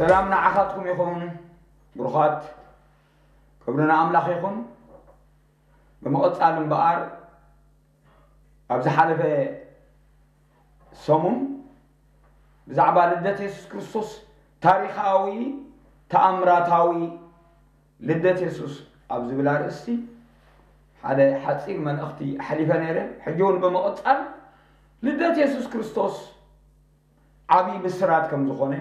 ሰላም ንዓኻትኩም ይኹን ብሩኻት፣ ክብሪ ንኣምላኽ ይኹን። ብምቕጻል እምበኣር፣ ኣብ ዝሓለፈ ሰሙን ብዛዕባ ልደት የሱስ ክርስቶስ፣ ታሪኻዊ ተኣምራታዊ ልደት የሱስ ኣብ ዝብል ኣርእስቲ ሓደ ሓጺር መልእኽቲ ኣሕሊፈ ነይረ። ሕጂ እውን ብምቕጻል ልደት የሱስ ክርስቶስ ዓብዪ ብስራት ከም ዝኾነ፣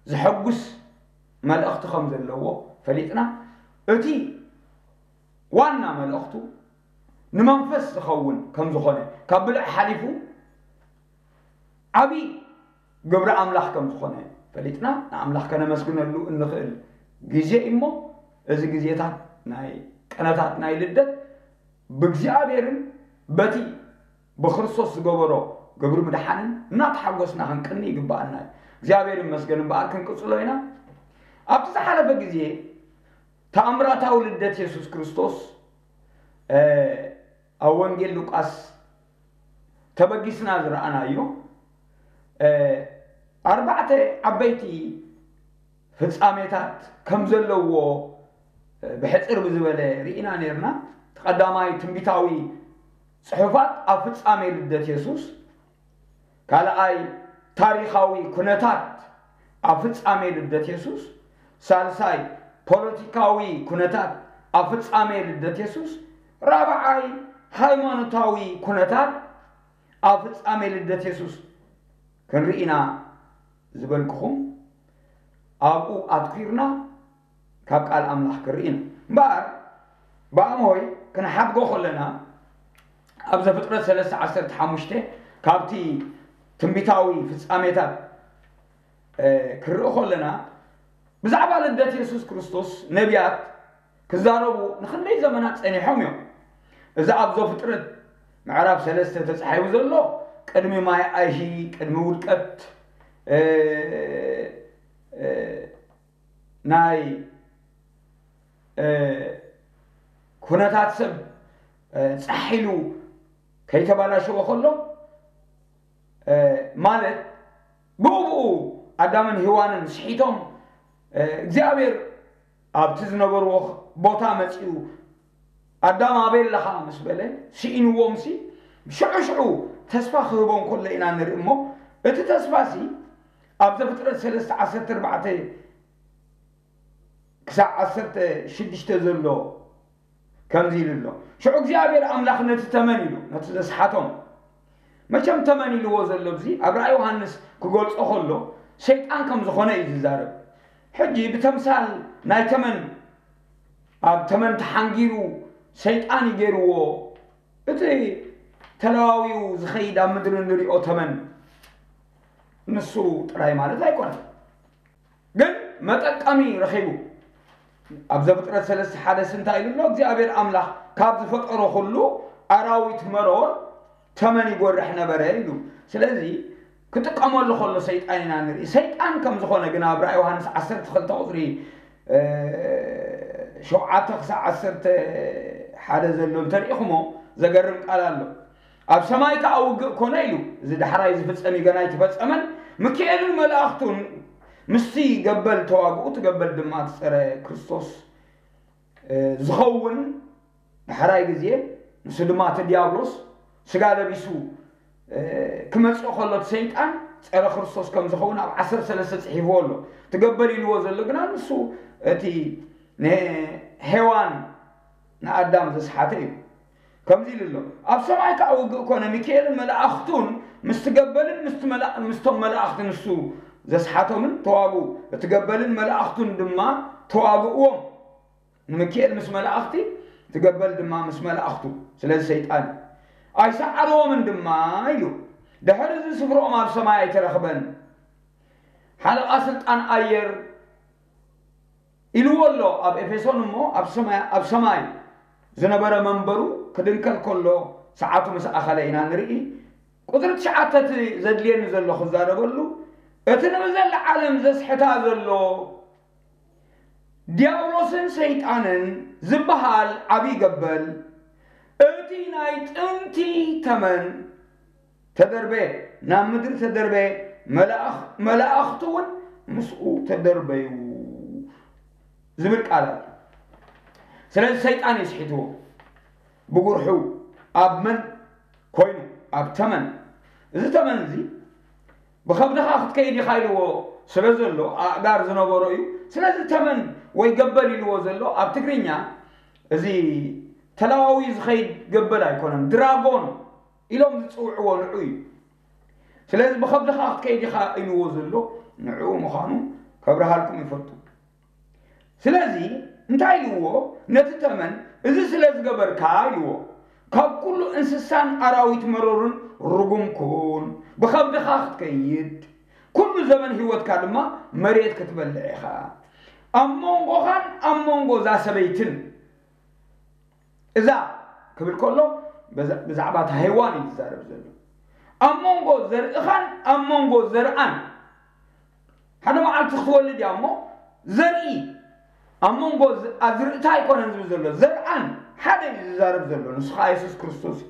ዘሐጉስ መልእኽቲ ከም ዘለዎ ፈሊጥና፣ እቲ ዋና መልእኽቱ ንመንፈስ ዝኸውን ከም ዝኾነ፣ ካብ ብልዕ ሓሊፉ ዓብዪ ግብሪ ኣምላኽ ከም ዝኾነ ፈሊጥና፣ ንኣምላኽ ከነመስግነሉ እንኽእል ግዜ እዩ። እሞ እዚ ግዜታት፣ ናይ ቀነታት ናይ ልደት፣ ብእግዚኣብሔርን በቲ ብክርስቶስ ዝገበሮ ግብሪ ምድሓንን እናተሓጎስና ክንቅኒ ይግብኣና እዩ። እግዚኣብሔር ይመስገን እምበኣር ክንቅጽሎ ኢና። ኣብቲ ዝሓለፈ ግዜ ተኣምራታዊ ልደት የሱስ ክርስቶስ፣ እ፣ ኣብ ወንጌል ሉቃስ ተበጊስና ዝረኣናዮ፣ እ፣ ኣርባዕተ ዓበይቲ ፍጻሜታት ከም ዘለዎ፣ እ፣ ብሕጽር ብዝበለ ርኢና ነይርና። እቲ ቀዳማይ ትንቢታዊ ጽሑፋት ኣብ ፍጻሜ ልደት የሱስ፣ ካልኣይ ታሪኻዊ ኩነታት ኣብ ፍጻሜ ልደት የሱስ፣ ሳልሳይ ፖለቲካዊ ኩነታት ኣብ ፍጻሜ ልደት የሱስ፣ ራብዓይ ሃይማኖታዊ ኩነታት ኣብ ፍጻሜ ልደት የሱስ ክንርኢ ኢና ዝበልኩኹም፣ ኣብኡ ኣትኲርና ካብ ቃል ኣምላኽ ክርኢ ኢና። እምበኣር ብኣምሆይ ክንሓድጎ ከለና፣ ኣብ ዘፍጥረት ሰለስተ ዓሰርተ ሓሙሽተ ካብቲ ትንቢታዊ ፍጻሜታት፣ እ፣ ክንርኢ ከለና፣ ብዛዕባ ልደት የሱስ ክርስቶስ ነቢያት ክዛረቡ ንኽንደይ ዘመናት ጸኒሖም እዮም። እዚ ኣብ ዘፍጥረት ምዕራፍ ሰለስተ ተጻሒፉ ዘሎ፣ ቅድሚ ማይ ኣይሂ፣ ቅድሚ ውድቀት፣ እ፣ እ፣ ናይ፣ እ፣ ኩነታት ሰብ፣ እ፣ ጻሕ ኢሉ ከይተባላሸወ ከሎ፣ እ፣ ማለት ብኡ ብኡ ኣዳምን ሄዋንን ስሒቶም፣ እ፣ እግዚኣብሔር ኣብቲ ዝነበርዎ ቦታ መጺኡ፣ "ኣዳም ኣበይ ኣለኻ?" ምስ በለ፣ ስኢንዎምሲ፣ ሽዑ ሽዑ ተስፋ ክህቦም ከሎ ኢና ንርኢ። እሞ እቲ ተስፋሲ ኣብ ዘፍጥረት ሰለስተ ዓሰርተ ኣርባዕተ ክሳብ ዓሰርተ ሽዱሽተ ዘሎ ከምዚ ኢሉ ኣሎ። ሽዑ እግዚኣብሔር ኣምላኽ ነቲ ተመን ኢሉ፣ ነቲ ዘስሓቶም፣ መቸም ተመን ኢልዎ ዘሎ፣ እዚ ኣብ ራእይ ዮሃንስ ክገልጾ ከሎ፣ ሰይጣን ከም ዝኾነ እዩ ዝዛረብ። ሕጂ ብተምሳል ናይ ተመን፣ ኣብ ተመን ተሓንጊሩ ሰይጣን እዩ ገይርዎ። እቲ ተለዋዊኡ ዝኸይድ ኣብ ምድሪ ንሪኦ ተመን ንሱ ጥራይ ማለት ኣይኮነን። ግን መጠቀሚ ረኺቡ። ኣብ ዘፍጥረት ሰለስተ ሓደ እንታይ ኢሉ ኣሎ? እግዚኣብሔር ኣምላኽ ካብ ዝፈጠሮ ኩሉ ኣራዊት መሮር ተመን ይጎርሕ ነበረ ኢሉ። ስለዚ ክጥቀመሉ ከሎ ሰይጣን ኢና ንርኢ። ሰይጣን ከም ዝኾነ ግን ኣብ ራእይ ዮሃንስ ዓሰርተ ክልተ ቁጽሪ፣ እ፣ ሸውዓተ ክሳብ ዓሰርተ ሓደ ዘሎ እንተሪኢኹሞ ዘገርም ቃል ኣሎ። ኣብ ሰማይ ከኣ ውግእ ኮነ ኢሉ። እዚ ዳሕራይ ዝፍጸም እዩ፣ ገና ኣይተፈጸመን። ሚካኤልን መላእኽቱን ምስቲ ገበል ተዋግኡ፣ እቲ ገበል ድማ እቲ ጸረ ክርስቶስ፣ እ፣ ዝኸውን ዳሕራይ ግዜ፣ ንሱ ድማ እቲ ዲያብሎስ ስጋ ለቢሱ፣ እ፣ ክመጽእ ከሎ፣ እቲ ሰይጣን ጸረ ክርስቶስ ከም ዝኸውን ኣብ ዓሰርተ ሰለስተ ጽሒፍዎ ኣሎ። እቲ ገበል ኢልዎ ዘሎ ግና ንሱ እቲ ንሄዋን ንኣዳም ዘስሓተ እዩ። ከምዚ ኢሉ ኣሎ፣ "ኣብ ሰማይ ከኣ ውግእ ኮነ፣ ሚካኤልን መላእኽቱን ምስቲ ገበልን ምስቲ መላ-፣ ምስቶም መላእኽቲ ንሱ ዘስሓቶምን ተዋግኡ፣ እቲ ገበልን መላእኽቱን ድማ ተዋግእዎም።" ንምካኤል ምስ መላእኽቲ፣ እቲ ገበል ድማ ምስ መላእኽቱ፣ ስለዚ ሰይጣን እዩ። "ኣይሰዓርዎምን ድማ" ኢሉ። ድሕሪ እዚ ስፍርኦም ኣብ ሰማይ ኣይተረኽበን። ሓለቓ ስልጣን ኣየር ኢልዎ ኣሎ ኣብ ኤፌሶን። እሞ ኣብ ሰማይ፣ ኣብ ሰማይ ዝነበረ መንበሩ ክድንከል ከሎ ሰዓቱ ምስ ኣኸለ ኢና ንርኢ። ቁጽሪ ትሽዓተ እቲ ዘድልየኒ ዘሎ ክዛረበሉ፣ እቲ ንብዘላ ዓለም ዘስሕታ ዘሎ ዲያብሎስን ሰይጣንን ዝበሃል ዓብዪ ገበል፣ እቲ ናይ ጥንቲ ተመን ተደርበ፣ ናብ ምድሪ ተደርበ፣ መላእኽ-፣ መላእኽቱ እውን ምስኡ ተደርበዩ ዝብል ቃል ኣሎ። ስለዚ ሰይጣን እዩ ስሒትዎ ብጉርሑ። ኣብ መን ኮይኑ? ኣብ ተመን። እዚ ተመን እዚ ብኸብድኻ ክትከይድ ኢኻ ኢልዎ ስለ ዘሎ፣ ኣእጋር ዝነበሮ እዩ። ስለዚ ተመን ወይ ገበል ኢልዎ ዘሎ ኣብ ትግርኛ እዚ ተላዋዊ ዝኸይድ ገበል ኣይኮነን፣ ድራጎን ኢሎም ዝጽውዕዎ ንዑ እዩ። ስለዚ ብኸብድኻ ክትከይድ ኢኻ ኢልዎ ዘሎ ንዑ ምዃኑ ከብርሃልኩም ይፈቱ። ስለዚ እንታይ ኢልዎ? ነቲ ተመን፣ እዚ ስለ ዝገበርካ ኢልዎ፣ ካብ ኩሉ እንስሳን ኣራዊት መረሩን ርጉም ኩን፣ ብኸብድኻ ክትከይድ፣ ኩሉ ዘመን ህይወትካ ድማ መሬት ክትበልዕ ኢኻ። ኣብ መንጎኻን ኣብ መንጎ እዛ ሰበይትን፣ እዛ ክብል ከሎ ብዛ- ብዛዕባ እታ ሄዋን እዩ ዝዛረብ ዘሎ። ኣብ መንጎ ዘርእኻን ኣብ መንጎ ዘርኣን፣ ሓደ መዓልቲ ክትወልድ እያ እሞ፣ ዘርኢ ኣብ መንጎ ዝ- ኣዝርእታ ኣይኮነን ዝብል ዘሎ፣ ዘርኣን ሓደ እዩ ዝዛረብ ዘሎ፣ ንሱ ኸዓ የሱስ ክርስቶስ እዩ።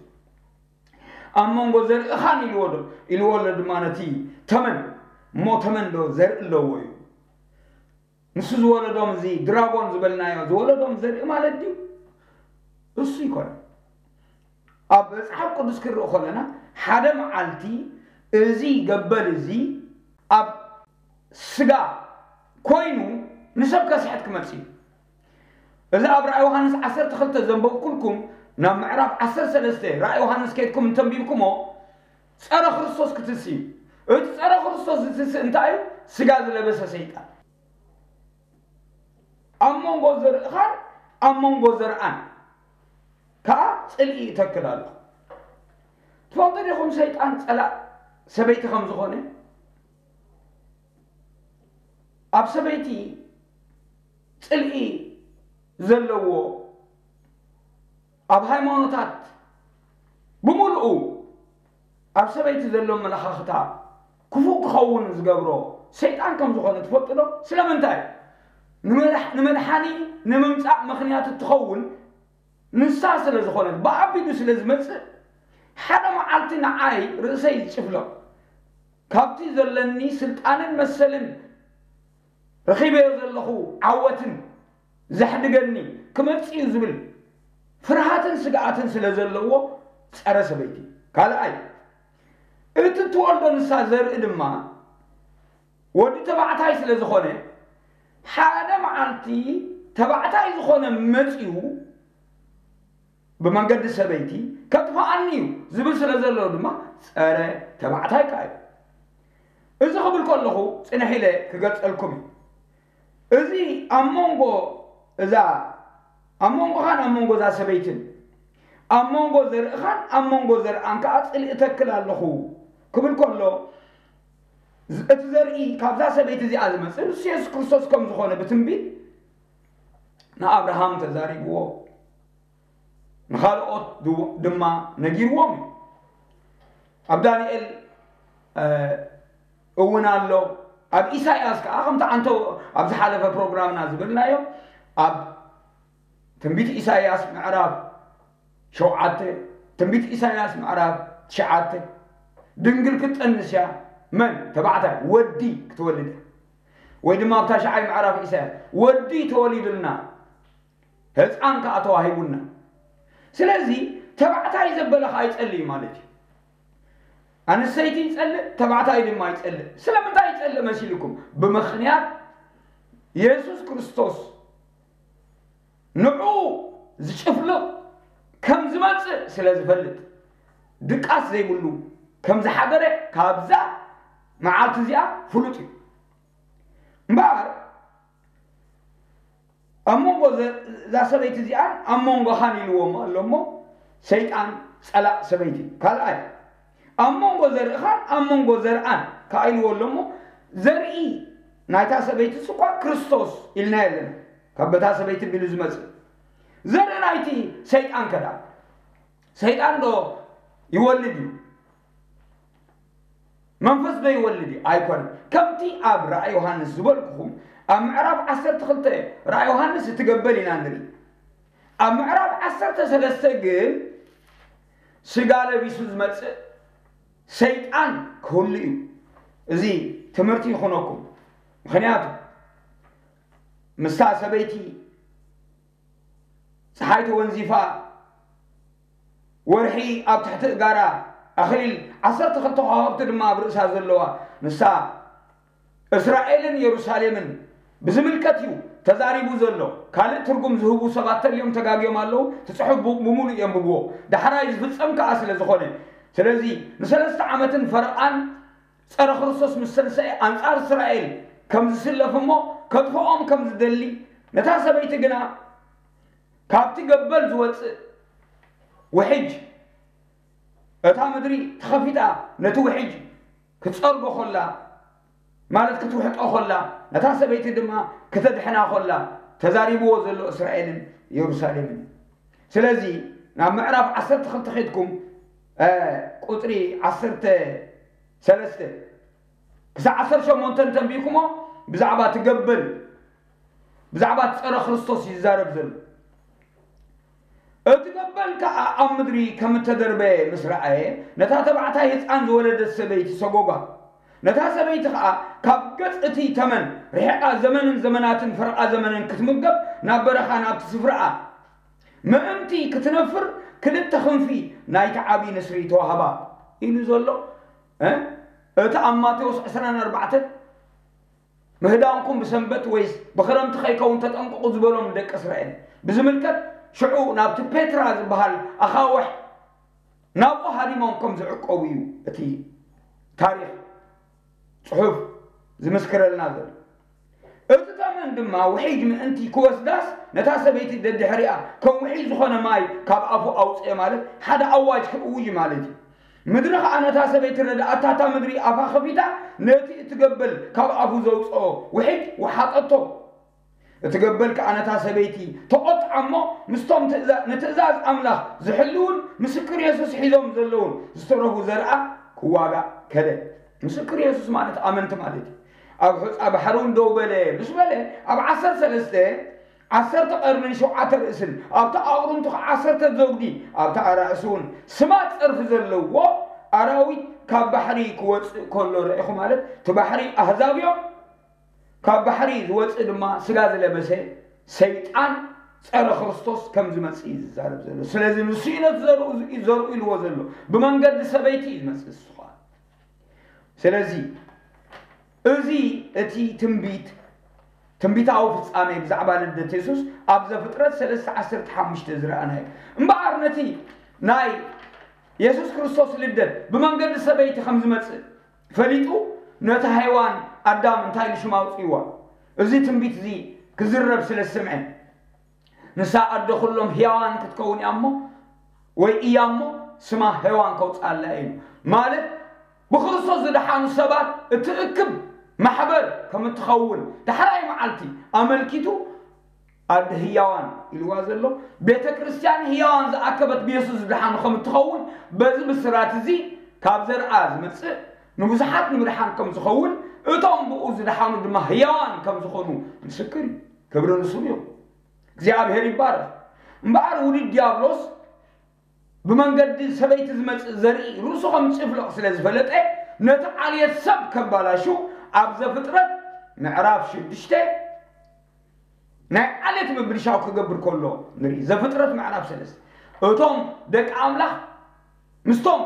ኣብ መንጎ ዘርእኻን ኢልዎ ዶ? ኢልዎ ኣሎ ድማ ነቲ ተመን። እሞ ተመን ዶ ዘርኢ ኣለዎ እዩ? ንሱ ዝወለዶም፣ እዚ ድራጎን ዝበልናዮ ዝወለዶም ዘርኢ ማለት ድዩ? እሱ ይኮነ። ኣብ መጽሓፍ ቅዱስ ክንርኢ ከለና፣ ሓደ መዓልቲ እዚ ገበል እዚ ኣብ ስጋ ኮይኑ ንሰብ ከስሕት ክመጽእ እዩ። እዚ ኣብ ራእይ ዮሃንስ ዓሰርተ ክልተ ዘንበብኩልኩም፣ ናብ ምዕራፍ ዓሰርተ ሰለስተ ራእይ ዮሃንስ ከይድኩም እንተንቢብኩሞ፣ ጸረ ክርስቶስ ክትስእ እዩ። እቲ ጸረ ክርስቶስ ዝትስእ እንታይ እዩ? ስጋ ዝለበሰ ሰይጣን። ኣብ መንጎ ዘርእኻን ኣብ መንጎ ዘርኣን ከኣ ጽልኢ ይተክል ኣሎ። ትፈልጡ ዲኹም ሰይጣን ጸላእ ሰበይቲ ከም ዝኾነ? ኣብ ሰበይቲ ጽልኢ ዘለዎ፣ ኣብ ሃይማኖታት ብምሉኡ ኣብ ሰበይቲ ዘሎ ኣመለኻኽታ ክፉእ ክኸውን ዝገብሮ ሰይጣን ከም ዝኾነ ትፈልጡ ዶ? ስለምንታይ? ንመድሕ- ንመድሓኒ ንምምጻእ ምኽንያት እትኸውን ንሳ ስለ ዝኾነት፣ ብኣቢሉ ስለ ዝመጽእ፣ ሓደ መዓልቲ ንዓይ ርእሰይ ዝጭፍልቕ፣ ካብቲ ዘለኒ ስልጣንን መሰልን ረኺበዮ ዘለኹ ዓወትን ዘሕድገኒ ክመጽእ እዩ ዝብል ፍርሃትን ስግኣትን ስለ ዘለዎ ጸረ ሰበይቲ። ካልኣይ፣ እቲ እትወልዶ ንሳ ዘርኢ ድማ ወዲ ተባዕታይ ስለ ዝኾነ፣ ሓደ መዓልቲ ተባዕታይ ዝኾነ መጺኡ ብመንገዲ ሰበይቲ ከጥፍኣኒ እዩ ዝብል ስለ ዘሎ ድማ ጸረ ተባዕታይ ከኣ እዩ። እዚ ክብል ከለኹ ጽንሕ ኢለ ክገልጸልኩም እዩ። እዚ ኣብ መንጎ እዛ ኣብ መንጎኻን ኣብ መንጎ እዛ ሰበይትን ኣብ መንጎ ዘርእኻን ኣብ መንጎ ዘርኣን ከኣ ጽልኢ እተክል ኣለኹ ክብል ከሎ፣ ዝ- እቲ ዘርኢ ካብዛ ሰበይቲ እዚኣ ዝመጽእ ንሱ የሱስ ክርስቶስ ከም ዝኾነ ብትንቢት ንኣብርሃም ተዛሪብዎ፣ ንኻልኦት ድው- ድማ ነጊርዎም እዩ። ኣብ ዳንኤል እ፣ እውን ኣሎ። ኣብ ኢሳይያስ ከዓ ከምቲ ዓንቶ ኣብ ዝሓለፈ ፕሮግራምና ዝበልናዮ፣ ኣብ ትንቢት ኢሳይያስ ምዕራፍ ሸውዓተ፣ ትንቢት ኢሳይያስ ምዕራፍ ትሽዓተ፣ ድንግል ክትጠንስ እያ፣ መን ተባዕታይ ወዲ ክትወልድ እያ። ወይ ድማ ኣብ ታሽዓይ ምዕራፍ ኢሳይያስ ወዲ ተወሊዱልና፣ ህፃን ከዓ ተዋሂቡና። ስለዚ ተባዕታይ ዘበለ ከዓ ይፀልእ እዩ ማለት እዩ። ኣንስተይቲ ይፀልእ፣ ተባዕታይ ድማ ይፀልእ። ስለምንታይ ይፀልእ መሲልኩም? ብምኽንያት የሱስ ክርስቶስ ንዑ ዝጭፍልቕ ከም ዝመፅእ ስለ ዝፈልጥ፣ ድቃስ ዘይብሉ ከም ዝሓደረ ካብዛ መዓልቲ እዚኣ ፍሉጥ እዩ። እምበኣር ኣብ መንጎ ዘ- እዛ ሰበይቲ እዚኣን ኣብ መንጎኻን ኢልዎም ኣሎ እሞ፣ ሰይጣን ጸላእ ሰበይቲ። ካልኣይ፣ ኣብ መንጎ ዘርእኻን ኣብ መንጎ ዘርኣን ከኣ ኢልዎ ኣሎ እሞ፣ ዘርኢ ናይታ ሰበይቲ እኳ ክርስቶስ ኢልናዮ ኣለና፣ ካብ በታ ሰበይቲ ቢሉ ዝመጽእ። ዘርኢ ናይቲ ሰይጣን ከ ደኣ? ሰይጣን ዶ ይወልድ እዩ? መንፈስ ዶ ይወልድ እዩ? ኣይኮነን። ከምቲ ኣብ ራእይ ዮሃንስ ዝበልኩኹም፣ ኣብ ምዕራፍ ዓሰርተ ክልተ ራእይ ዮሃንስ እቲ ገበል ኢና ንርኢ። ኣብ ምዕራፍ ዓሰርተ ሰለስተ ግን ስጋ ለቢሱ ዝመጽእ ሰይጣን ክህሉ እዩ። እዚ ትምህርቲ ይኹነኩም። ምኽንያቱ ምስታ ሰበይቲ ጸሓይ ተወንዚፋ፣ ወርሒ ኣብ ትሕቲ እጋራ፣ ኣኽሊል ዓሰርተ ክልተ ከዋኽብቲ ድማ ኣብ ርእሳ ዘለዋ ንሳ እስራኤልን የሩሳሌምን ብዝምልከት እዩ ተዛሪቡ ዘሎ። ካልእ ትርጉም ዝህቡ ሰባት ተልዮም ተጋግዮም ኣለዉ። እቲ ጽሑፍ ብ-፣ ብምሉእ የንብብዎ። ዳሕራይ ዝፍጸም ከኣ ስለ ዝኾነ፣ ስለዚ ንሰለስተ ዓመትን ፈረቓን ጸረ ክርስቶስ ምስ ተንስኤ ኣንጻር እስራኤል ከም ዝስለፍ እሞ ከጥፍኦም ከም ዝደሊ፣ ነታ ሰበይቲ ግና ካብቲ ገበል ዝወጽእ ውሕጅ፣ እታ ምድሪ ተኸፊታ ነቲ ውሕጅ ክትጸርጎ ኸላ፣ ማለት ክትውሕጦ ኸላ፣ ነታ ሰበይቲ ድማ ክተድሕና ኸላ፣ ተዛሪብዎ ዘሎ እስራኤልን የሩሳሌምን። ስለዚ ናብ ምዕራፍ ዓሰርተ ክልተ ኸድኩም፣ እ፣ ቁጽሪ ዓሰርተ ሰለስተ ክሳዕ ዓሰርተ ሸሞንተ እንተንቢብኩሞ፣ ብዛዕባ እቲ ገበል፣ ብዛዕባ እቲ ጸረ ክርስቶስ ይዛረብ ዘሎ። እቲ ገበል ከኣ ኣብ ምድሪ ከም እተደርበየ ምስ ረኣየ፣ ነታ ተባዕታይ ህጻን ዝወለደት ሰበይቲ ሰጎጓ። ነታ ሰበይቲ ከኣ ካብ ገጽ እቲ ተመን ርሒቓ፣ ዘመንን ዘመናትን ፈረቓ ዘመንን ክትምገብ ናብ በረኻ ናብቲ ስፍራኣ ምእንቲ ክትነፍር ክልተ ክንፊ ናይቲ ዓቢ ንስሪ ተዋህባ ኢሉ ዘሎ፣ እ፣ እቲ ኣብ ማቴዎስ ዕስራን ኣርባዕተን ምህዳንኩም ብሰንበት ወይስ ብኽረምቲ ከይከውን ተጠንቀቑ ዝበሎም ንደቂ እስራኤል ብዝምልከት፣ ሽዑ ናብቲ ፔትራ ዝበሃል ኣኻውሕ ናብኡ ሃዲሞም ከም ዝዕቀቡ እዩ እቲ ታሪኽ ጽሑፍ ዝምስክረልና ዘሎ። እቲ ተመን ድማ ውሒጅ ምእንቲ ክወስዳስ፣ ነታ ሰበይቲ ደድሕሪኣ ከም ውሒጅ ዝኾነ ማይ ካብ ኣፉ ኣውጽኤ ማለት ሓደ ኣዋጅ ክእውጅ ማለት እዩ። ምድሪ ኸኣ ነታ ሰበይቲ ረድኣታ፣ እታ ምድሪ ኣፋ ኸፊታ ነቲ እትገበል ካብ ኣፉ ዘውጽኦ ውሒጅ ወሓጠቶ። እቲ ገበል ከኣ ነታ ሰበይቲ ተቖጥዓ እሞ፣ ምስቶም ትእዛ-፣ ንትእዛዝ ኣምላኽ ዝሕልውን ምስክር የሱስ ሒዞም ዘለውን ዝተረፉ ዘርኣ ክዋጋእ ከደ። ምስክር የሱስ ማለት ኣመንቲ ማለት እዩ። ኣብ ሑጻ ባሕሪ እውን ደው በለ ምስ በለ፣ ኣብ ዓሰርተ ሰለስተ፣ ዓሰርተ ቀርንን ሸውዓተ ርእስን፣ ኣብቲ ኣቑርንቱ ኸዓ ዓሰርተ ዘውዲ፣ ኣብቲ ኣራእሲ እውን ስማት ጸርፊ ዘለዎ ኣራዊት ካብ ባሕሪ ክወጽእ ከሎ ረኢኹ ማለት፣ እቲ ባሕሪ ኣህዛብ እዮም። ካብ ባሕሪ ዝወጽእ ድማ ስጋ ዝለበሰ ሰይጣን ጸረ ክርስቶስ ከም ዝመጽእ እዩ ዝዛረብ ዘሎ። ስለዚ ንሱ እዩ ነቲ ዘርኡ፣ ዘርኡ ኢልዎ ዘሎ። ብመንገዲ ሰበይቲ እዩ ዝመጽእ እሱ ኸኣ። ስለዚ እዚ እቲ ትንቢት፣ ትንቢታዊ ፍጻሜ ብዛዕባ ልደት የሱስ ኣብ ዘፍጥረት ሰለስተ ዓሰርተ ሓሙሽተ ዝረኣናዮ። እምበኣር ነቲ ናይ የሱስ ክርስቶስ ልደት ብመንገዲ ሰበይቲ ከም ዝመጽእ ፈሊጡ፣ ነታ ሄዋን ኣዳም እንታይ ኢሉ ሽማ ኣውጽእዋ? እዚ ትንቢት እዚ ክዝረብ ስለ ዝሰምዐ፣ ንሳ ኣደ ኩሎም ህያዋን ክትከውን እያ እሞ፣ ወይ እያ እሞ፣ ስማ ሄዋን ከውጽኣላ እዩ። ማለት ብክርስቶስ ዝደሓኑ ሰባት እትእክብ ማሕበር ከም እትኸውን ዳሕራይ መዓልቲ ኣመልኪቱ ኣደ ህያዋን ኢልዋ ዘሎ፣ ቤተ ክርስቲያን ህያዋን ዝኣከበት ብየሱስ ዝደሓኑ ከም እትኸውን፣ በዚ ብስራት እዚ ካብ ዘርኣ ዝመጽእ ንብዙሓት ንምድሓን ከም ዝኸውን፣ እቶም ብኡ ዝደሓኑ ድማ ህያዋን ከም ዝኾኑ ምስክር እዩ። ክብሪ ንስሙ ይኹን። እግዚኣብሔር ይባረኽ። እምበኣር ውዲ ዲያብሎስ ብመንገዲ ሰበይቲ ዝመጽእ ዘርኢ ርእሱ ከም ዝጭፍለቕ ስለ ዝፈለጠ፣ ነቲ ዓሌት ሰብ ከባላሹ ኣብ ዘፍጥረት ምዕራፍ ሽዱሽተ ናይ ዓሌት ምብልሻው ክገብር ከሎ ንርኢ። ዘፍጥረት ምዕራፍ ሰለስተ፣ እቶም ደቂ ኣምላኽ ምስቶም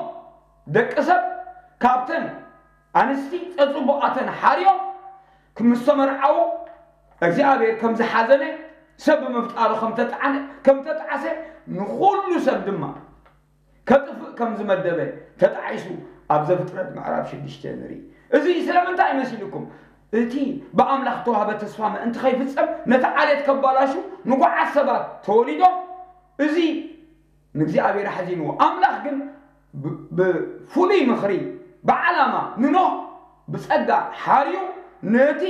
ደቂ ሰብ ካብተን ኣንስቲ ጸጽቡቓተን ሓርዮም ምስ ተመርዓዉ፣ እግዚኣብሔር ከም ዝሓዘነ፣ ሰብ ብምፍጣሩ ከም ተጣዕነ፣ ከም ተጣዕሰ፣ ንኹሉ ሰብ ድማ ከጥፍእ ከም ዝመደበ ተጣዒሱ ኣብ ዘፍጥረት ምዕራፍ ሽዱሽተ ንርኢ። እዚ ስለምንታይ መሲልኩም? እቲ ብኣምላኽ ተዋህበ ተስፋ ምእንቲ ከይፍጸም፣ ነቲ ዓሌት ከባላሹ ንጉዓት ሰባት ተወሊዶም። እዚ ንእግዚኣብሔር ኣሕዚንዎ። ኣምላኽ ግን ብ-፣ ብፍሉይ ምኽሪ፣ ብዓላማ ንኖህ ብጸጋ ሓርዩ፣ ነቲ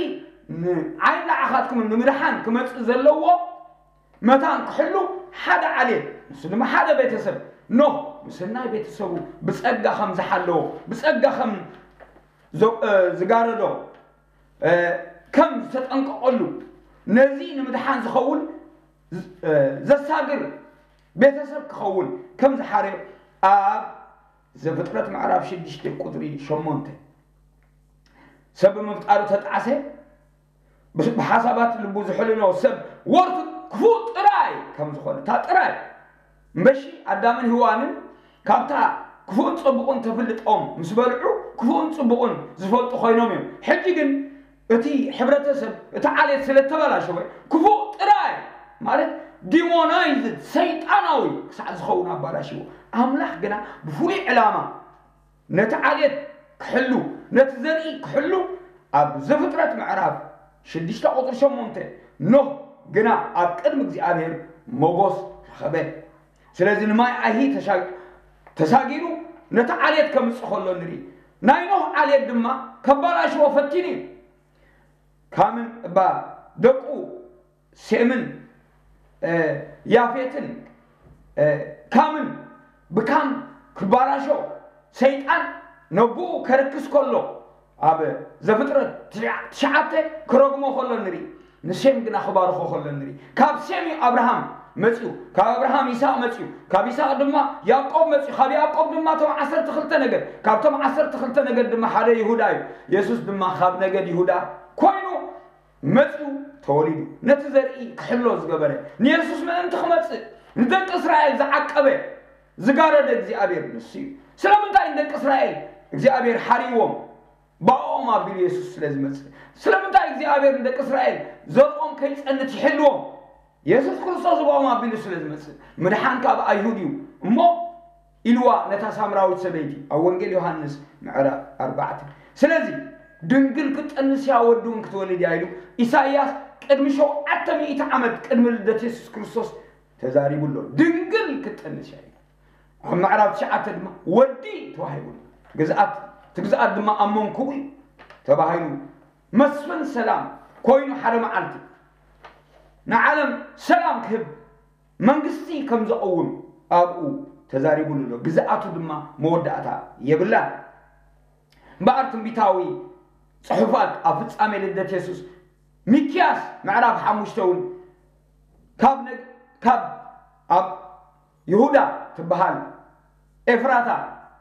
ንዓይ ንዓኻትኩምን ንምድሓን ክመጽእ ዘለዎ መታን ክሕሉ ሓደ ዓሌት፣ ንሱ ድማ ሓደ ቤተሰብ፣ ኖህ ምስ ናይ ቤተሰቡ ብጸጋ ከም ዝሓለዎ፣ ብጸጋ ከም ዘ-፣ እ፣ ዝጋረዶ፣ እ፣ ከም ዝተጠንቀቐሉ፣ ነዚ ንምድሓን ዝኸውን ዝ-፣ እ፣ ዘሳግር ቤተሰብ ክኸውን ከም ዝሓርዮ ኣብ ዘፍጥረት ምዕራፍ ሽዱሽተ ቁጽሪ ሸሞንተ። ሰብ ብምፍጣሩ ተጣዕሰ፣ ብሓሳባት ልቡ ዝሕልኖ ሰብ ወርቱ ክፉእ ጥራይ ከም ዝኾነ፣ እታ ጥራይ እምበሺ ኣዳምን ህዋንን ካብታ ክፉእን ጽቡቕን ተፍልጦም ምስ በልዑ ክፉእን ጽቡቕን ዝፈልጡ ኮይኖም እዮም። ሕጂ ግን እቲ ሕብረተሰብ፣ እቲ ዓሌት ስለ ተበላሸወ ክፉእ ጥራይ ማለት ዲሞናይዝድ፣ ሰይጣናዊ ክሳዕ ዝኸውን ኣባላሽዎ። ኣምላኽ ግና ብፍሉይ ዕላማ ነቲ ዓሌት ክሕሉ፣ ነቲ ዘርኢ ክሕሉ ኣብ ዘፍጥረት ምዕራፍ ሽዱሽተ ቁፅሪ ሸሞንተ፣ ኖህ ግና ኣብ ቅድሚ እግዚኣብሔር ሞጎስ ረኸበ። ስለዚ ንማይ ኣይሂ ተሻ-፣ ተሳጊሩ ነቲ ዓሌት ከምጽእ ከሎ ንርኢ። ናይ ኖህ ዓሌት ድማ ከባላሽዎ ፈቲኑ እዩ። ካምን እባ ደቁ ሴምን፣ እ፣ ያፌትን፣ እ፣ ካምን ብካም ክባላሾ ሰይጣን ነብኡ ከርክስ ከሎ ኣብ ዘፍጥረት ትሽዓ-፣ ትሽዓተ ክረግሞ ከሎ ንርኢ። ንሴም ግና ክባርኾ ከሎ ንርኢ። ካብ ሴም እዩ ኣብርሃም መጺኡ፣ ካብ ኣብርሃም ይስሐቅ መጺኡ፣ ካብ ይስሐቅ ድማ ያዕቆብ መጺኡ፣ ካብ ያዕቆብ ድማ እቶም ዓሰርተ ክልተ ነገድ፣ ካብቶም ዓሰርተ ክልተ ነገድ ድማ ሓደ ይሁዳ እዩ። የሱስ ድማ ካብ ነገድ ይሁዳ ኮይኑ መጺኡ ተወሊዱ። ነቲ ዘርኢ ክሕሎ ዝገበረ፣ ንየሱስ ምእንቲ ክመጽእ ንደቂ እስራኤል ዝዓቀበ፣ ዝጋረደ እግዚኣብሔር ንሱ እዩ። ስለምንታይ ንደቂ እስራኤል እግዚኣብሔር ሓሪዎም? ብኣኦም ኣቢሉ የሱስ ስለ ዝመጽእ። ስለምንታይ እግዚኣብሔር ንደቂ እስራኤል ዘርኦም ከይጸንት ይሕልዎም? የሱስ ክርስቶስ ብኦም ኣቢሉ ስለ ዝመጽእ። ምድሓን ካብ ኣይሁድ እዩ እሞ ኢልዋ ነታ ሳምራዊት ሰበይቲ ኣብ ወንጌል ዮሃንስ ምዕራፍ ኣርባዕተ። ስለዚ ድንግል ክትጠንስ እያ፣ ወዲ እውን ክትወልድ እያ ኢሉ ኢሳይያስ ቅድሚ ሸውዓተ ሚእቲ ዓመት ቅድሚ ልደት የሱስ ክርስቶስ ተዛሪቡ ኣሎ። ድንግል ክትጠንስ እያ ኢሉ። ኣብ ምዕራፍ ትሽዓተ ድማ ወዲ ተዋሂቡ። ግዝኣት፣ እቲ ግዝኣት ድማ ኣብ መንኩቡ እዩ ተባሂሉ። መስፍን ሰላም ኮይኑ ሓደ መዓልቲ ንዓለም ሰላም ክህብ መንግስቲ ከም ዘቐውም ኣብኡ ተዛሪቡሉ ኣሎ። ግዝኣቱ ድማ መወዳእታ የብላን። እምበኣር ትንቢታዊ ጽሑፋት ኣብ ፍጻሜ ልደት የሱስ፣ ሚክያስ ምዕራፍ ሓሙሽተ እውን ካብ ነግ-፣ ካብ ኣብ ይሁዳ ትበሃል ኤፍራታ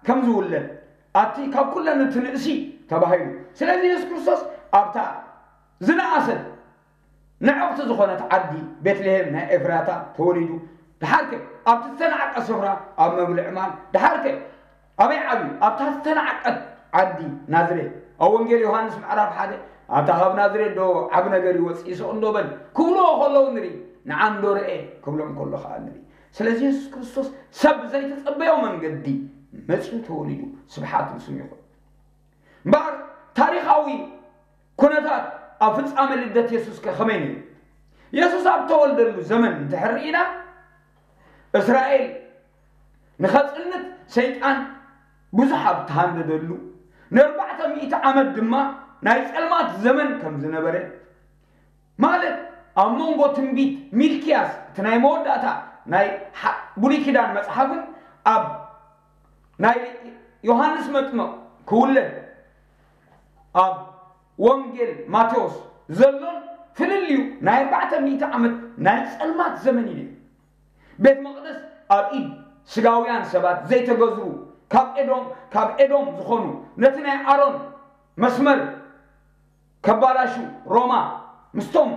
ከም ዝውለድ፣ ኣቲ ካብ ኩለን እቲ ንእሲ ተባሂሉ። ስለዚ የሱስ ክርስቶስ ኣብታ ዝነኣሰት ንዕቕቲ ዝኾነት ዓዲ ቤትልሄም ናይ ኤፍራታ ተወሊዱ። ደሓርከ ኣብቲ ዝተናዕቀ ስፍራ ኣብ መብልዕ ማል፣ ደሓርከ ኣበይ ዓብዩ? ኣብታ ዝተናዕቀት ዓዲ ናዝሬት። ኣብ ወንጌል ዮሃንስ ምዕራፍ ሓደ፣ ኣታ ካብ ናዝሬት ዶ ዓቢ ነገር ይወጽእ ይስቕ እንዶ በል ክብልዎ ከለዉ ንርኢ፣ ንዓ እንዶ ርኤ ክብሎም ከሎ ኸኣ ንርኢ። ስለዚ የሱስ ክርስቶስ ሰብ ብዘይተጸበዮ መንገዲ መጺኡ ተወሊዱ። ስብሓት ንስሙ ይኹን። እምበኣር ታሪኻዊ ኩነታት ኣብ ፍጻሜ ልደት የሱስ ከ ከመይ ነይሩ? የሱስ ኣብ ተወልደሉ ዘመን እንድሕር ርኢና፣ እስራኤል ንኸጽንት ሰይጣን ብዙሕ ኣብ ተሃንደደሉ፣ ንኣርባዕተ ሚእቲ ዓመት ድማ ናይ ጸልማት ዘመን ከም ዝነበረ፣ ማለት ኣብ መንጎ ትንቢት ሚልክያስ፣ እቲ ናይ መወዳእታ ናይ ሓ-፣ ብሉይ ኪዳን መጽሓፍን ኣብ ናይ ዮሃንስ መጥምቕ ክውለድ ኣብ ወንጌል ማቴዎስ ዘሎን ፍልልዩ ናይ ኣርባዕተ ሚእቲ ዓመት ናይ ጸልማት ዘመን እዩ ነይሩ። ቤት መቕደስ ኣብ ኢድ ስጋውያን ሰባት ዘይተገዝሩ፣ ካብ ኤዶም፣ ካብ ኤዶም ዝኾኑ፣ ነቲ ናይ ኣሮን መስመር ከባላሹ፣ ሮማ ምስቶም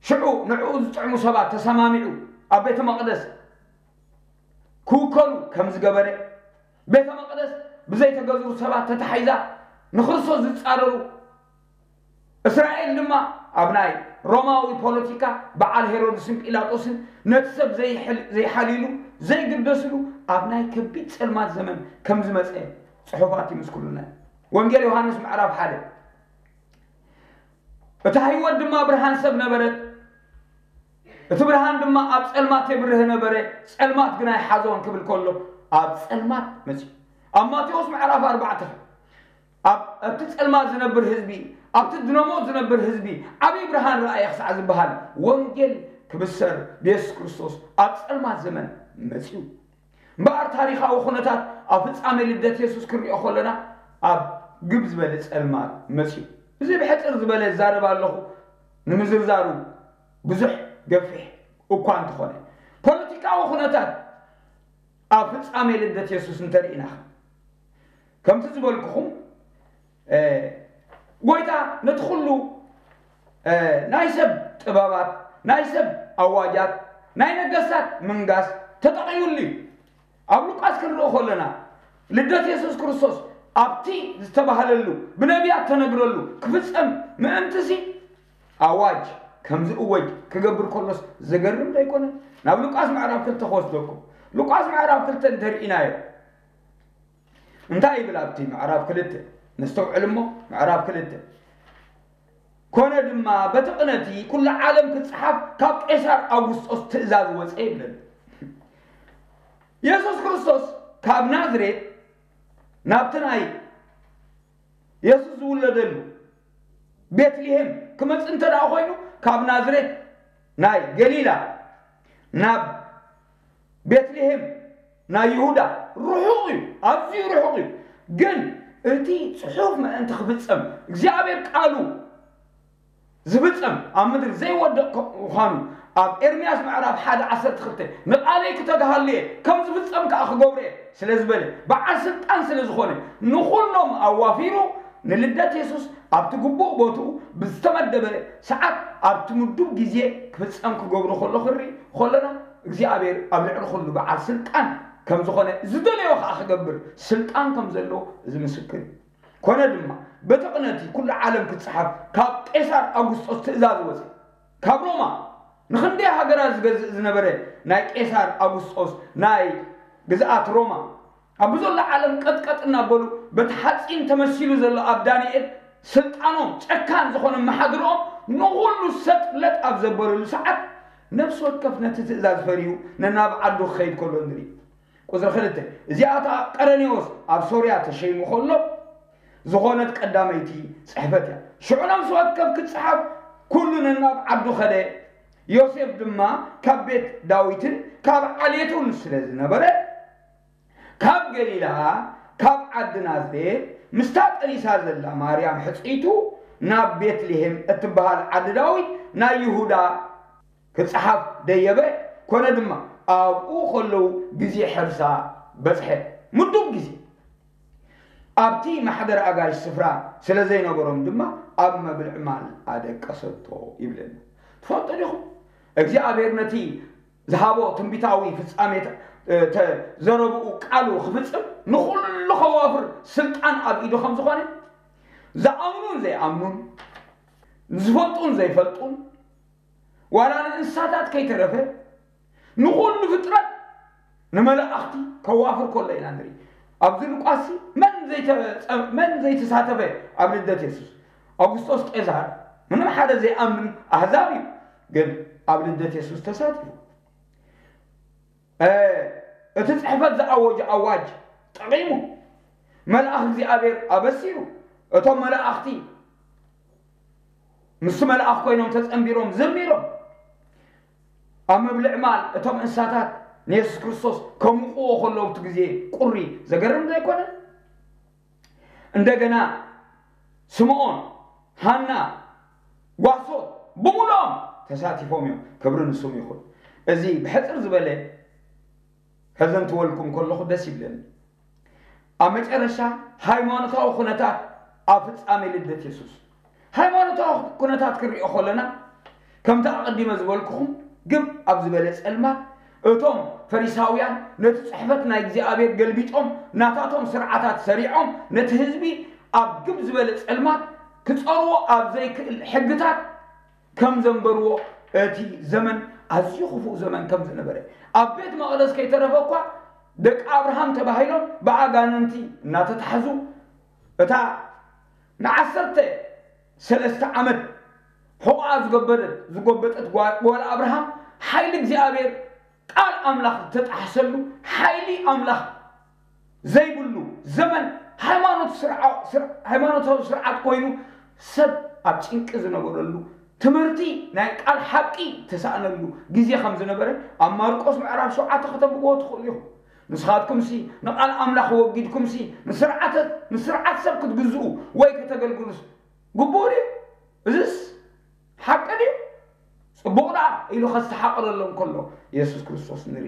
ሽዑ ንዕኡ ዝጥዕሙ ሰባት ተሰማሚዑ ኣብ ቤተ መቕደስ ክውከሉ ከም ዝገበረ፣ ቤተ መቕደስ ብዘይተገዝሩ ሰባት ተታሒዛ ንክርስቶስ ዝጻረሩ፣ እስራኤል ድማ ኣብ ናይ ሮማዊ ፖለቲካ በዓል ሄሮድስን ጲላጦስን ነቲ ሰብ ዘይሕል-፣ ዘይሓልዩሉ፣ ዘይግደስሉ ኣብ ናይ ከቢድ ጸልማት ዘመን ከም ዝመጸ ጽሑፋት ይምስክሩልና። ወንጌል ዮሃንስ ምዕራፍ ሓደ፣ እታ ህይወት ድማ ብርሃን ሰብ ነበረት፣ እቲ ብርሃን ድማ ኣብ ጸልማት የብርህ ነበረ፣ ጸልማት ግና ኣይሓዞን ክብል ከሎ ኣብ ጸልማት መጺኡ። ኣብ ማቴዎስ ምዕራፍ ኣርባዕተ ኣብ፣ ኣብቲ ጸልማት ዝነብር ህዝቢ፣ ኣብቲ ድነሞት ዝነብር ህዝቢ ዓብዪ ብርሃን ረኣየ ክሳዕ ዝበሃል ወንጌል ክብሰር ብየሱስ ክርስቶስ ኣብ ጸልማት ዘመን መጺኡ። እምበኣር ታሪኻዊ ኩነታት ኣብ ፍጻሜ ልደት የሱስ ክንሪኦ ከለና ኣብ ግብ ዝበለ ጸልማት መጺኡ። እዚ ብሕጽር ዝበለ እዛረብ ኣለኹ፣ ንምዝርዛሩ ብዙሕ ገፊሕ እኳ እንተኾነ፣ ፖለቲካዊ ኩነታት ኣብ ፍጻሜ ልደት የሱስ እንተርኢና፣ ከምቲ ዝበልኩኹም፣ እ፣ ጎይታ ነቲ ኩሉ ናይ ሰብ ጥበባት፣ ናይ ሰብ ኣዋጃት፣ ናይ ነገስታት ምንጋስ ተጠቒሙሉ እዩ። ኣብ ሉቃስ ክንርኢ ከለና ልደት የሱስ ክርስቶስ ኣብቲ ዝተባህለሉ ብነቢያት ተነግረሉ ክፍጸም ምእንትሲ ኣዋጅ ከምዚ እወጅ ክገብር ከሎስ ዘገርም ዶ ኣይኮነን? ናብ ሉቃስ ምዕራፍ ክልተ ክወስደኩም። ሉቃስ ምዕራፍ ክልተ እንተርኢናዮ እንታይ ይብል ኣብቲ ምዕራፍ ክልተ? ነስተውዕል እሞ ምዕራፍ ክልተ። ኮነ ድማ በቲ ቅነቲ ኩሉ ዓለም ክጸሓፍ ካብ ቄሳር ኣውግስጦስ ትእዛዝ ወጸ ይብለና። የሱስ ክርስቶስ ካብ ናዝሬት ናብቲ ናይ የሱስ ዝውለደሉ ቤትልሄም ክመጽእ እንተ ደኣ ኮይኑ ካብ ናዝሬት ናይ ገሊላ ናብ ቤትልሄም ናይ ይሁዳ ርሑቕ እዩ፣ ኣዝዩ ርሑቕ እዩ። ግን እቲ ጽሑፍ ምእንቲ ክፍጸም እግዚኣብሔር ቃሉ ዝፍጸም ኣብ ምድሪ ዘይወድቕ ምዃኑ ኣብ ኤርምያስ ምዕራፍ ሓደ ዓሰርተ ክልተ ንቓለይ ክተግሃሉ እየ ከም ዝፍጸም ከኣ ክገብሮ እየ ስለ ዝበለ በዓል ስልጣን ስለ ዝኾነ ንኹሎም ኣዋፊሩ ንልደት የሱስ ኣብቲ ግቡእ ቦትኡ ብዝተመደበ ሰዓት ኣብቲ ምዱብ ግዜ ክፍጸም ክገብሮ ከሎ ክርኢ ከለና እግዚኣብሔር ኣብ ልዕሊ ኩሉ በዓል ስልጣን ከም ዝኾነ ዝደለዮ ከኣ ክገብር ስልጣን ከም ዘለዎ እዚ ምስክር እዩ። ኮነ ድማ በቲ ቅነቲ ኩሉ ዓለም ክጸሓፍ ካብ ቄሳር ኣውግስጦስ ትእዛዝ ወጸ። ካብ ሮማ ንኽንደይ ሃገራት ዝገዝእ ዝነበረ ናይ ቄሳር ኣውግስጦስ ናይ ግዝኣት ሮማ ኣብ ብዘሎ ዓለም ቀጥቀጥ እናበሉ በቲ ሓፂን ተመሲሉ ዘሎ ኣብ ዳንኤል ስልጣኖም ጨካን ዝኾነ መሓድሮኦም ንኹሉ ሰጥ ለጥ ኣብ ዘበለሉ ሰዓት ነፍሲ ወከፍ ነቲ ትእዛዝ ፈሪዩ ነናብ ዓዱ ክኸይድ ከሎ ንርኢ። ቁፅሪ ክልተ እዚኣታ ቀረኔዎስ ኣብ ሶርያ ተሸይሙ ከሎ ዝኾነት ቀዳመይቲ ፅሕፈት እያ። ሽዑ ነፍሲ ወከፍ ክፅሓፍ ኩሉ ነናብ ዓዱ ኸደ። ዮሴፍ ድማ ካብ ቤት ዳዊትን ካብ ዓሌቱን ስለ ዝነበረ ካብ ገሊላ ካብ ዓዲ ናዝሬት ምስታ ጠኒሳ ዘላ ማርያም ሕፅይቱ ናብ ቤትልሄም እትበሃል ዓዲ ዳዊት ናይ ይሁዳ ክጸሓፍ ደየበ። ኮነ ድማ ኣብኡ ከለዉ ግዜ ሕርሳ በጽሐ። ምዱብ ግዜ ኣብቲ ማሕደር ኣጋይሽ ስፍራ ስለ ዘይነበሮም ድማ ኣብ መብልዕ ማል ኣደቀሰቶ ይብለና። ትፈልጡ ዲኹም እግዚኣብሔር ነቲ ዝሃቦ ትንቢታዊ ፍጻሜ ዘረብኡ ቃሉ ክፍጽም ንኹሉ ከዋፍር ስልጣን ኣብ ኢዱ ከም ዝኾነ ዝኣምኑን ዘይኣምኑን ዝፈልጡን ዘይፈልጡን ዋላ ንእንስሳታት ከይተረፈ ንኹሉ ፍጥረት ንመላእኽቲ ከዋፍር ከሎ ኢና ንርኢ። ኣብዚ ሉቃስ መን ዘይተሳተፈ ኣብ ልደት የሱስ? ኣውግስጦስ ቄዛር ምንም ሓደ ዘይኣምን ኣህዛብ እዩ፣ ግን ኣብ ልደት የሱስ ተሳቲፉ። እቲ ጽሕፈት ዝኣወጀ ኣዋጅ ጠቒሙ መልኣኽ እግዚኣብሔር ኣበሲሩ። እቶም መላእኽቲ ምስ መልኣኽ ኮይኖም ተጸንቢሮም ዝም ኢሎም ኣብ መብልዕ ማል እቶም እንስሳታት ንየሱስ ክርስቶስ ከምቕዎ ከለዉ እቲ ግዜ ቁሪ ዘገርም ዘይኮነ? እንደገና ስምዖን፣ ሃና፣ ጓሶት ብምሉኦም ተሳቲፎም እዮም። ክብሪ ንስሙ ይኹን። እዚ ብሕጽር ዝበለ ከዘንትወልኩም ከለኹ ደስ ይብለኒ። ኣብ መጨረሻ ሃይማኖታዊ ኩነታት ኣብ ፍጻሜ ልደት የሱስ። ሃይማኖታዊ ኩነታት ክንሪኦ ከለና ከምቲ ኣቐዲመ ዝበልኩኹም ግብ ኣብ ዝበለ ጸልማት እቶም ፈሪሳውያን ነቲ ጽሕፈት ናይ እግዚኣብሔር ገልቢጦም ናታቶም ስርዓታት ሰሪዖም ነቲ ህዝቢ ኣብ ግብ ዝበለ ጸልማት ክጸርዎ ኣብ ዘይክእል ሕግታት ከም ዘንበርዎ እቲ ዘመን ኣዝዩ ክፉእ ዘመን ከም ዝነበረ ኣብ ቤት መቕደስ ከይተረፈ እኳ ደቂ ኣብርሃም ተባሂሎም ብኣጋንንቲ እናተታሕዙ እታ ንዓሰርተ ሰለስተ ዓመት ሕቑኣ ዝገበረት ዝጎበጠት ጓል ኣብርሃም ሓይሊ እግዚኣብሔር ቃል ኣምላኽ ዝተጣሕሰሉ ሓይሊ ኣምላኽ ዘይብሉ ዘመን ሃይማኖት ስርዓ- ስር- ሃይማኖታዊ ስርዓት ኮይኑ ሰብ ኣብ ጭንቂ ዝነበረሉ ትምህርቲ ናይ ቃል ሓቂ ተሳእነሉ ግዜ ከም ዝነበረ ኣብ ማርቆስ ምዕራፍ ሸውዓተ ከተንብብዎ ትኽእሉ ኢኹም። ንስኻትኩምሲ ንቓል ኣምላኽ ወጊድኩምሲ ንስርዓተ ንስርዓት ሰብ ክትግዝኡ ወይ ከተገልግሉስ ግቡእ ድዩ? እዝስ ሓቂ ድዩ? ጽቡቕ ደኣ ኢሉ ከስተሓቕረሎም ከሎ የሱስ ክርስቶስ ንርኢ።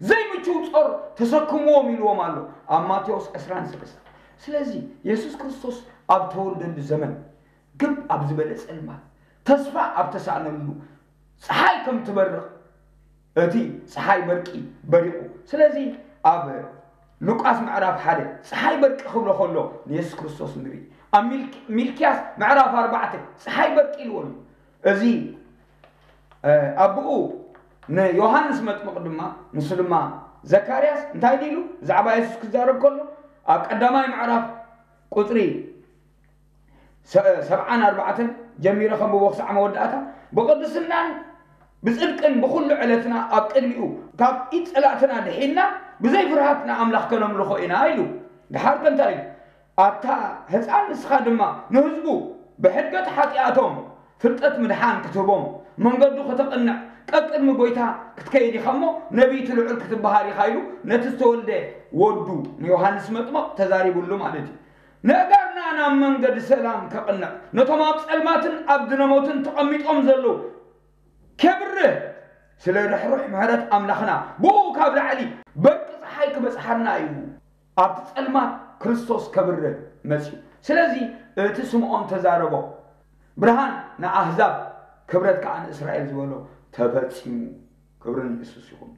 ዘይምችው ጾር ተሰክምዎም ኢልዎም ኣሎ ኣብ ማቴዎስ ዕስራን ሰለስተን። ስለዚ የሱስ ክርስቶስ ኣብ ተወልደሉ ዘመን ግብ ኣብ ዝበለ ጸልማት ተስፋ ኣብ ተሳእነሉ፣ ፀሓይ ከም ትበርቕ፣ እቲ ፀሓይ በርቂ በሪቑ። ስለዚ ኣብ ሉቃስ ምዕራፍ ሓደ ፀሓይ በርቂ ክብሎ ከሎ ንየሱስ ክርስቶስ ንርኢ። ኣብ ሚልክ- ሚልክያስ ምዕራፍ ኣርባዕተ ፀሓይ በርቂ ኢልዎ ኣሎ። እዚ ኣቦኡ ንዮሃንስ መጥምቕ ድማ፣ ንሱ ድማ ዘካርያስ እንታይ ኢሉ ብዛዕባ የሱስ ክዛረብ ከሎ፣ ኣብ ቀዳማይ ምዕራፍ ቁፅሪ ሰብዓን ኣርባዕተን ጀሚረ ከንብቦ ክሳዕ መወዳእታ፣ ብቕድስናን ብፅድቅን ብኩሉ ዕለትና ኣብ ቅድሚኡ ካብ ኢድ ፀላእትና ድሒና ብዘይ ፍርሃት ንኣምላኽ ከነምልኾ ኢና ኢሉ። ድሓር ከ እንታይ ኢሉ? ኣታ ህፃን ንስኻ ድማ ንህዝቡ ብሕድገት ሓጢኣቶም ፍልጠት ምድሓን ክትህቦም መንገዱ ከተቕንዕ ቀቅድሚ ጎይታ ክትከይድ ኢኻ እሞ ነቢይ እቲ ልዑል ክትበሃል ኢኻ ኢሉ ነቲ ዝተወልደ ወዱ ንዮሃንስ መጥመቕ ተዛሪቡሉ ማለት እዩ። ነእጋርና ናብ መንገዲ ሰላም ከቕንዕ ነቶም ኣብ ጸልማትን ኣብ ድነሞትን ተቐሚጦም ዘለዉ ከብርህ ስለ ርሕሩሕ ምሕረት ኣምላኽና ብኡ ካብ ላዕሊ በርቂ ፀሓይ ክበጽሓና እዩ። ኣብቲ ጸልማት ክርስቶስ ከብርህ መጺኡ። ስለዚ እቲ ስምዖን ተዛረቦ፣ ብርሃን ንኣህዛብ ክብረት ከኣ ንእስራኤል ዝበሎ ተፈጺሙ። ክብሪ ንየሱስ ይኹን።